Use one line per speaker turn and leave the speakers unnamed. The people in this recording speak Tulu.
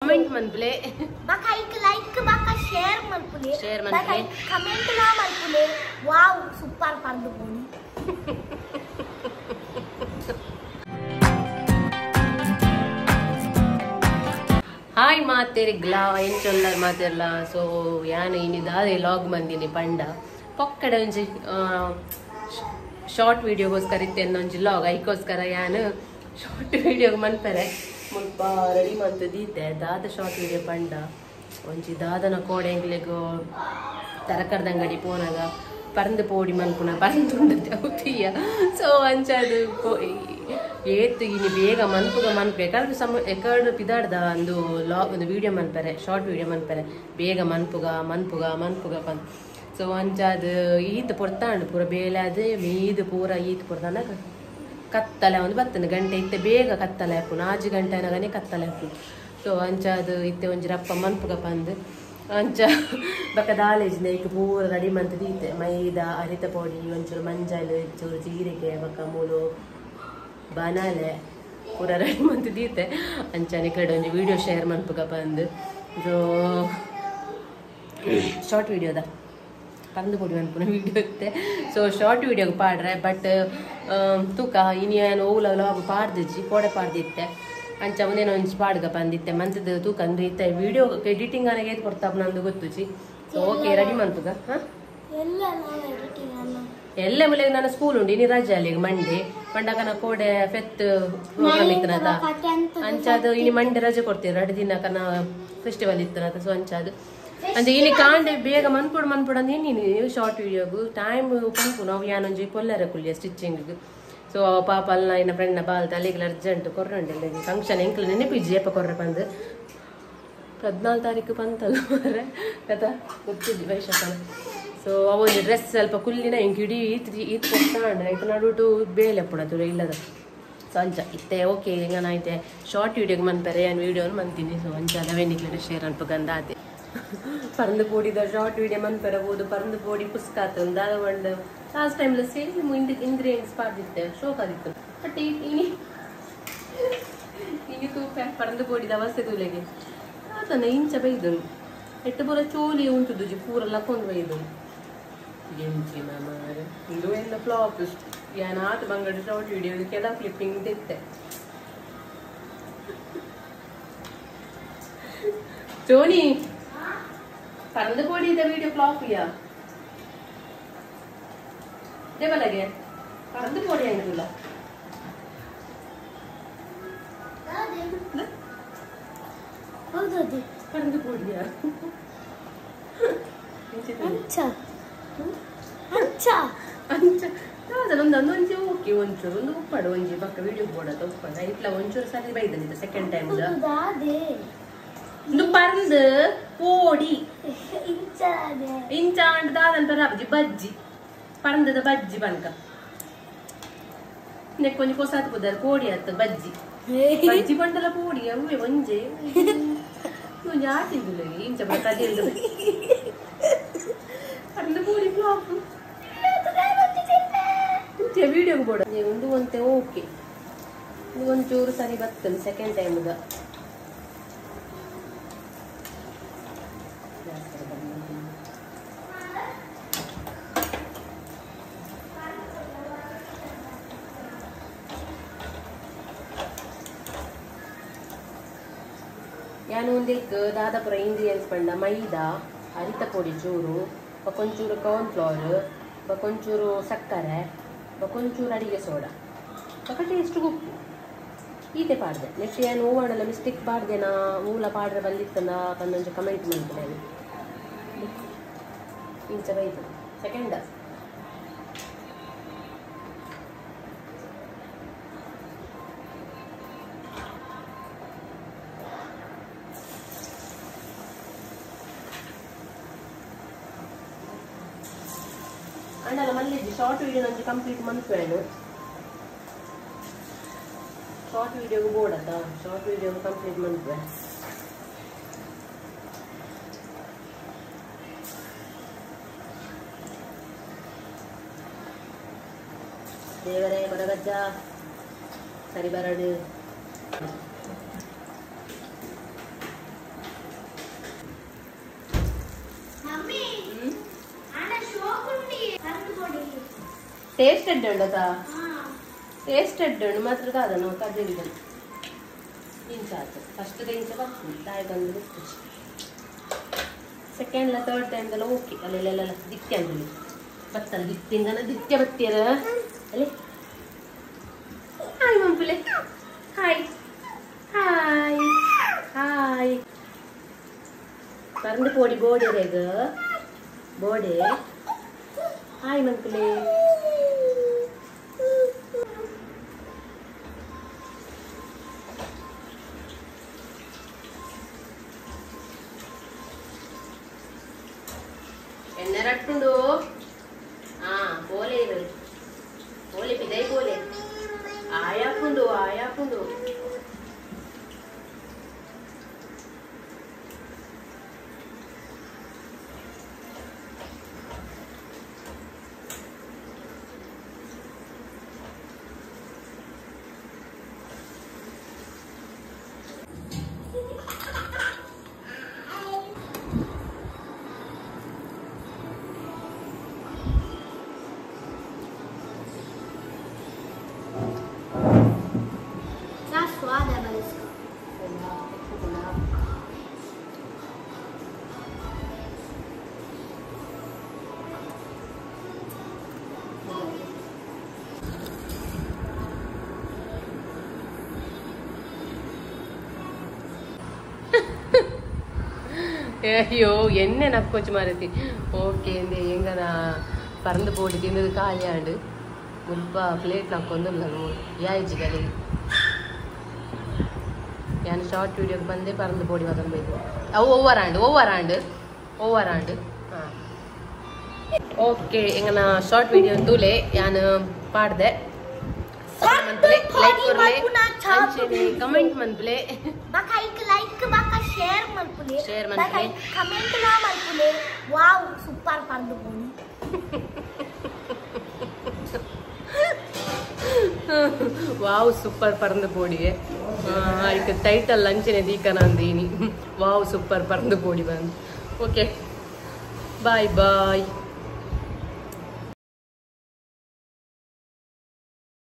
ಕಮೆಂಟ್ ಮನ್ಪುಲೆ
ಬಕ ಐಕ್ ಲೈಕ್ ಬಕ ಶೇರ್ ಮನ್ಪುಲೆ
ಶೇರ್
ಬಕ
ಮನ್ಪುಲೆ.
ಕಮೆಂಟ್ ಲಾ ಮನ್ಪುಲೆ ವಾವ್ ಸೂಪರ್ ಪಂದು ಪೋನಿ.
ಹಾಯ್ ಮಾತೆರಿಗ್ಲಾ ಎಂಚೊಲ್ಲರ್ ಮಾತೆರ್ಲ. ಸೊ ಯಾನ್ ಇನಿ ದಾದೆ ಲಾಗ್ ಮಂದಿನಿ ಪಂಡ ಪೊಕ್ಕಡೆ ಒಂಜಿ ಶಾರ್ಟ್ ವಿಡಿಯೋಗೋಸ್ಕರ ಇತ್ತೆ ಒಂಜಿ ಲಾಗ್ ಐಕೋಸ್ಕರ ಯಾನ್ ಶಾರ್ಟ್ ವಿಡಿಯೋ ಮನ್ಪೆರೆ ಮುಲ್ಪ ರೆಡಿ ಮಂತು ದೀತೆ ದಾದ ಶಾರ್ಟ್ ವಿಡಿಯೋ ಪಂಡ ಒಂಜಿ ದಾದನ ಕೋಡೆ ಎಂಕ್ಲೆಗ್ ತರಕರ್ದಂಗಡಿ ಪೋನಾಗ ಪರಂದು ಪೋಡಿ ಮನ್ಪುನ ಪರಂದುಂಡತೆ ಔತಿಯ. ಸೊ ಅಂಚಾದು ಏತು ಇನಿ ಬೇಗ ಮನ್ಪುಗ ಮನ್ಪು ಎಕಡು ಸಮ ಎಕಡು ಪಿದಾಡ್ದ ಒಂದು ಲಾಗ್ ಒಂದು ವಿಡಿಯೋ ಮನ್ಪೆರೆ ಶಾರ್ಟ್ ವಿಡಿಯೋ ಮನ್ಪೆರೆ ಬೇಗ ಮನ್ಪುಗ ಮನ್ಪುಗ ಮನ್ಪುಗ ಪನ್. ಸೊ ಅಂಚಾದು ಈತ್ ಪೊರ್ತಾಂಡು ಪೂರ ಬೇಲಾದ ಮೀದು ಪೂರ ಈತ್ ಪೊರ್ತಾಂಡ ಕತ್ತಲೆ ಒಂದು ಬತ್ತನ ಗಂಟೆ ಇತ್ತೆ ಬೇಗ ಕತ್ತಲೆ ಆಪುನು 6 ಗಂಟೆ ಅನಗನೆ ಕತ್ತಲೆ ಆಪುನು. ಸೊ ಅಂಚಾದು ಇತ್ತೆ ಒಂಜಿ ರಪ್ಪ ಮನ್ಪುಗ ಪಂದು ಅಂಚ ಬೊಕ ದಾಲೇಜಿಂದ ಐಕ್ ಪೂರ ರೆಡಿ ಮಂತ್ ದೀತೆ ಮೈದಾ ಅರಿತ ಪೊಡಿ ಒಂಚೂರು ಮಂಜಲ್ ಚೂರು ಜೀರಿಗೆ ಬೊಕ ಮೂಲು ಬನಾಲೆ ಪೂರ ರೆಡಿ ಮಂತ್ ದೀತೆ ಅಂಚನೆ ಕಡೆ ಒಂಜಿ ವಿಡಿಯೋ ಶೇರ್ ಮನ್ಪುಗ ಪಂದು. ಸೊ ಶಾರ್ಟ್ ವಿಡಿಯೋದ ಪಂದು ಪೊಡಿ ಮನ್ಪುನ ವಿಡಿಯೋ ಇತ್ತೆ. ಸೊ ಶಾರ್ಟ್ ವಿಡಿಯೋಗೆ ಪಾಡ್ರೆ ಬಟ್ ತೂಕ ಇನಿ ಏನು ಓಲ ಲಾಗ್ ಪಾಡ್ದಿಜ್ಜಿ ಕೋಡೆ ಪಾಡ್ದಿತ್ತೆ ಅಂಚ ಒಂದೇನೋ ಒಂಜಿ ಪಾಡ್ಗ ಪಂದಿತ್ತೆ ಮಂತದ ತೂಕ ಅಂದ್ರೆ ಇತ್ತೆ ವಿಡಿಯೋ ಎಡಿಟಿಂಗ್ ಅನಗೆ ಏತ್ ಕೊಡ್ತಾಪ ನಂದು ಗೊತ್ತುಜಿ. ಸೊ ಓಕೆ ರೆಡಿ ಮನ್ಪುಗ. ಹಾಂ ಎಲ್ಲ ಮುಲೆ ನನ್ನ ಸ್ಕೂಲ್ ಉಂಡು ಇನಿ ರಜೆ ಅಲ್ಲಿಗೆ ಮಂಡೆ ಪಂಡಕನ ಕೋಡೆ ಫೆತ್ ಪ್ರೋಗ್ರಾಮ್ ಇತ್ತನತ ಅಂಚಾದು ಇನಿ ಮಂಡೆ ರಜೆ ಕೊಡ್ತೀರ 2 ದಿನ ಕನ ಫೆಸ್ಟಿವಲ್ ಇತ್ತನತ. ಸೊ ಅಂಚಾದು ಅಂಚ ಇನಿ ಕಾಂಡೆ ಬೇಗ ಮನ್ಪುಡು ಮನ್ಪುಡು ಅಂದ್ ಇನ್ನಿ ಶಾರ್ಟ್ ವಿಡಿಯೋಗು ಟೈಮ್ ಪನ್ಪು ನಾವು ಯಾನೊಂಜಿ ಪೊಲ್ಲರ ಕುಲ್ಯ ಸ್ಟಿಚಿಂಗ್. ಸೊ ಪಾಪ ಅಲ್ಲ ಇನ್ನ ಫ್ರೆಂಡ್ನ ಬಾಲ್ತ ಅಲ್ಲಿಗೆ ಅರ್ಜೆಂಟ್ ಕೊರ್ರಂಡೆ ಫಂಕ್ಷನ್ ಎಂಕ್ಲ ನೆನಪಿಜ್ಜಿ ಏಪ ಕೊರ್ರೆ ಪಂದು 14 ತಾರೀಕು ಪಂತಲ್ಲ ಮಾರ್ರೆ ಕಥ ಗೊತ್ತಿದ್ವಿ ವೈಶಾಖನ. ಸೊ ಅವೊಂದು ಡ್ರೆಸ್ ಸ್ವಲ್ಪ ಕುಲ್ಲಿನ ಇಂಕ್ ಇಡೀ ಈತ್ ಈತ್ ಕೊಡ್ತಾಂಡ ಐತ ನಡುಟು ಬೇಲೆ ಪುಣತು ಇಲ್ಲದ. ಸೊ ಅಂಚ ಇತ್ತೆ ಓಕೆ ಹೆಂಗನ ಐತೆ ಶಾರ್ಟ್ ವಿಡಿಯೋಗೆ ಮನ್ಪೆರೆ ಏನು ವಿಡಿಯೋನು ಮಂತೀನಿ. ಸೊ ಅಂಚ ನವೇನಿಕ್ಲೆ ಶೇರ್ ಅನ್ಪಗಂದ ಆತೆ ಪರಂದು ಪೋಡಿದ ಶಾರ್ಟ್ ವಿಡಿಯೋ ಮನ್ಪೆರಬಹುದು ಪರಂದು ಪೋಡಿ ಪುಸ್ಕಾತ ದಾದ ಒಂದು ಲಾಸ್ಟ್ ಟೈಮ್ಲ ಸೇಮ್ ಇಂಗ್ರೀಡಿಯೆಂಟ್ಸ್ ಪಾಡ್ದಿತ್ತೆ ಶೋಕ್ ಆದಿತ್ತು ಬಟ್ ಇನಿ ಇನಿ ತೂಪ ಪರಂದು ಪೋಡಿದ ಅವಸ್ಥೆ ತೂಲೆಗೆ ಆತನ ಇಂಚ ಬೈದನು ಎಟ್ಟು ಪೂರ ಚೋಲಿ ಉಂಟು ದುಜಿ ಪೂರ ಲಕ್ಕೊಂದು ಬೈದನು ಎಂಚಿ ಮಾಮಾರೆ ಇಂದು ಎಲ್ಲ ಫ್ಲಾಪ್ ಯಾನಾತ ಬಂಗಡ ಶಾರ್ಟ್ ವಿಡಿಯೋ ಕೆಲವು ಕ್ಲಿಪ್ಪಿಂಗ್ ದಿತ್ತೆ. ಟೋನಿ ಪರಂದು ಪೋಡಿದ ವಿಡಿಯೋ ಫ್ಲಾಪ್ ಯಾ ದೇವಲಗೆ ಪರಂದು ಪೋಡಿ ಅಂಗಿಲ್ಲ
ಹೌದು
ಪರಂದು ಪೋಡಿಯ
ಅಂಚ ಅಂಚ
ಅಂಚ ದಾದನ ಒಂದು ಒಂಜಿ ಓಕೆ ಒಂಚೂರು ಒಂದು ಉಪ್ಪಡು ಒಂಜಿ ಬಕ್ಕ ವಿಡಿಯೋ ಬೋಡದ ಉಪ್ಪಡ ಇಟ್ಲ ಒಂಚೂರು ಸರಿ ಬೈದನಿತ್ತು ಸೆಕೆಂಡ್ ಟೈಮ್
ದಾದೆ
ಒಂದು ಪರಂದು ಪೋಡಿ
ಇಂಚ
ಇಂಚ ಅಂಡ್ ದಾದನ್ ಪರ ಬಜ್ಜಿ ಪರಂದದ ಬಜ್ಜಿ ಬನ್ಕ ನೆಕ್ ಒಂಜಿ ಕೊಸಾತ್ ಪುದರ್ ಕೋಡಿ ಅತ್ತ ಬಜ್ಜಿ ಬಜ್ಜಿ ಬಂಡಲ ಪೋಡಿ ಅವೇ ಒಂಜೆ ಒಂಜಿ ಆಟಿದ್ದಿಲ್ಲ ಇಂಚ ಕದಿಲ್ದು ಪರಂದು ಪೋಡಿ ಫ್ಲಾಪ್ ವಿಡಿಯೋಗೆ ಬೋಡ ಒಂದು ಒಂತೆ ಓಕೆ ಒಂಚೂರು ಸರಿ ಬರ್ತದೆ ಸೆಕೆಂಡ್ ಟೈಮ್ದ. ಯಾನು ಒಂದೆಕ್ ದಾದಾಪುರ ಇಂಗ್ರೀಡಿಯೆಂಟ್ಸ್ ಪಂಡ ಮೈದಾ ಅರಿತ ಪೊಡಿ ಚೂರು ಬೊಕೊಂಚೂರು ಕಾರ್ನ್ ಫ್ಲೋರ್ ಬೊಕೊಂಚೂರು ಸಕ್ಕರೆ ಬೊಕೊಂಚೂರು ಅಡಿಗೆ ಸೋಡಾ ಬೊಕ ಟೇಸ್ಟ್ ಉಪ್ಪು ಈತೆ ಪಾಡ್ದೆ. ನೆಕ್ಸ್ಟ್ ಏನು ಹೂವಾಣಲ್ಲ ಮಿಸ್ಟೇಕ್ ಪಾಡ್ದೆನಾ ಮೂಲ ಪಾಡ್ರೆ ಬಂದಿತ್ತನ ಬಂದೊಂಜಿ ಕಮೆಂಟ್ ಮಲ್ಪುನೆ ಇಂಚ ಬೈತು ಸೆಕೆಂಡ್ ಅಂಡಲ ಮಲ್ಲಿಜಿ ಶಾರ್ಟ್ ವಿಡಿಯೋ ನಂಜಿ ಕಂಪ್ಲೀಟ್ ಮನ್ಪೇನು ಶಾರ್ಟ್ ವಿಡಿಯೋಗೆ ಬೋಡತ್ತ ಶಾರ್ಟ್ ವಿಡಿಯೋ ಕಂಪ್ಲೀಟ್ ಮನ್ಪೆ. ದೇವರೇ ಕೊರಗಜ್ಜ ಸರಿ ಬರಡು. ಟೇಸ್ಟ್ ಎಡ್ಡೆ ಉಂಡತಾ ಟೇಸ್ಟ್ ಎಡ್ಡೆ ಉಂಡು ಮಾತ್ರ ದಾದ ನಾವು ಕಜೆಗಿದೆ ಇಂಚ ಆತು ಫಸ್ಟ್ ಇಂಚ ಬರ್ತದೆ ತಾಯಿ ಬಂದು ಗೊತ್ತು ಸೆಕೆಂಡ್ಲ ಥರ್ಡ್ ಟೈಮ್ದೆಲ್ಲ ಓಕೆ ಅಲ್ಲೆಲ್ಲ ದಿತ್ಯ ಅಂದಲ್ಲಿ ಬತ್ತಲ್ಲ ದಿತ್ಯಂಗನ ದಿತ್ಯ ಬತ್ತೀರ ಅಲ್ಲಿ ಹಾಯ್ ಮಂಪುಲೆ ಹಾಯ್ ಹಾಯ್ ಹಾಯ್ ಪರಂದು ಪೋಡಿ ಬೋಡೆ ರೇಗ ಬೋಡೆ ಹಾಯ್ ಮಂಪುಲೆ ಎಣ್ಣೆ ರಟ್ಟುಂಡು ಆ ಬೋಲೆ ಬೋಲೆ ಪಿದೈ ಬೋಲೆ ಆಯಾಪುಂಡು ಆಯಾಪುಂಡು
स्वाद है भाई इसका।
ಅಯ್ಯೋ ಎಣ್ಣೆ ನಕ್ಕೋಚು ಮಾರತಿ ಓಕೆ ಎಂದೆ ಎಂಗನ ಪರಂದು ಪೋಡಿ ತಿನ್ನದು ಖಾಲಿ ಆಂಡು ಮುಲ್ಪ ಪ್ಲೇಟ್ ನಕ್ಕೊಂದು ಯಾಯಿಜಿಗಲಿ ಯಾನ್ ಶಾರ್ಟ್ ವಿಡಿಯೋಗೆ ಬಂದೆ ಪರಂದು ಪೋಡಿ ಮಾತ್ರ ಬೇಕು ಅವು ಓವರ್ ಆಂಡ್ ಓವರ್ ಆಂಡ್ ಓವರ್ ಆಂಡ್ ಹಾಂ ಓಕೆ ಎಂಗನ ಶಾರ್ಟ್ ವಿಡಿಯೋ ತೂಲೆ ಯಾನ್ ಪಾಡ್ದೆ ಲೈಕ್ ಕೊರ್ಲೆ ಅಂಚೆನೆ ಕಮೆಂಟ್ ಮನ್ಪುಲೆ
ಬಕ ಐಕ್ ಲೈಕ್ ಬಕ ಶೇರ್ ಮನ್ಪುಲೆ
ಶೇರ್ ಮನ್ಪುಲೆ
ಕಮೆಂಟ್ ಲಾ ಮನ್ಪುಲೆ. ವಾವ್ ಸೂಪರ್ ಪಂದು ಪೋನಿ
ವಾವ್ ಸೂಪರ್ ಪರಂದು ಪೋಡಿಗೆ ಐಕ್ ಟೈಟಲ್ ಅಂಚೆನೆ ದೀಕನ ಅಂದೀನಿ ವಾವ್ ಸೂಪರ್ ಪರಂದು ಪೋಡಿ ಬಂದು. Okay bye bye.